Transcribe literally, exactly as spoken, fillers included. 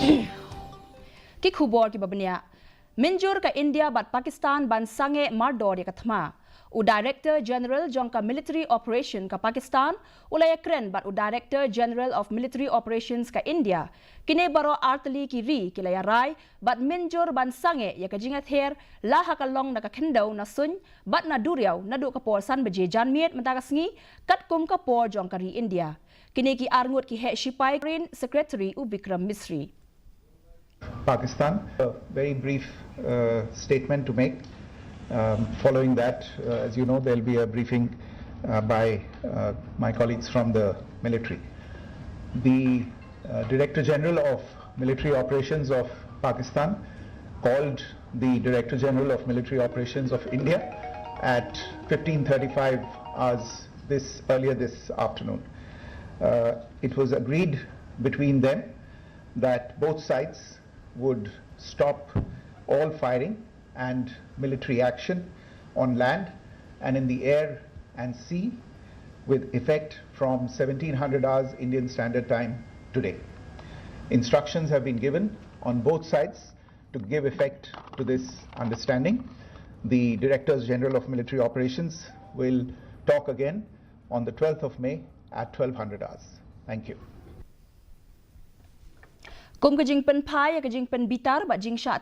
Ki khubor kiba bniah. Mynjur ka India bad Pakistan ban sangeh mardor ïa ka thma. U Director General jong ka Military Operation ka Pakistan u la ïakren bad u Director General of Military Operations ka India. Kine baroh artylli ki ri ki la ïarai bad mynjur ban sangeh ïa ka jingïather la ha ka long na ka khyndew na suiñ bad na duriaw naduh ka por san baje janmiet mynta ka sngi, katkum ka por jong ka ri India. Kine ki arngut ki heh shipai, Foreign Secretary u Vikram Misri. Pakistan. A very brief uh, statement to make. Um, following that, uh, as you know, there'll be a briefing uh, by uh, my colleagues from the military. The uh, Director General of Military Operations of Pakistan called the Director General of Military Operations of India at fifteen thirty-five hours this earlier this afternoon. Uh, it was agreed between them that both sides would stop all firing and military action on land and in the air and sea with effect from seventeen hundred hours Indian Standard Time today. Instructions have been given on both sides to give effect to this understanding. The Directors General of Military Operations will talk again on the twelfth of May at twelve hundred hours. Thank you. Kum ka jingpynphai ïa ka jingpynbitar bad jingshah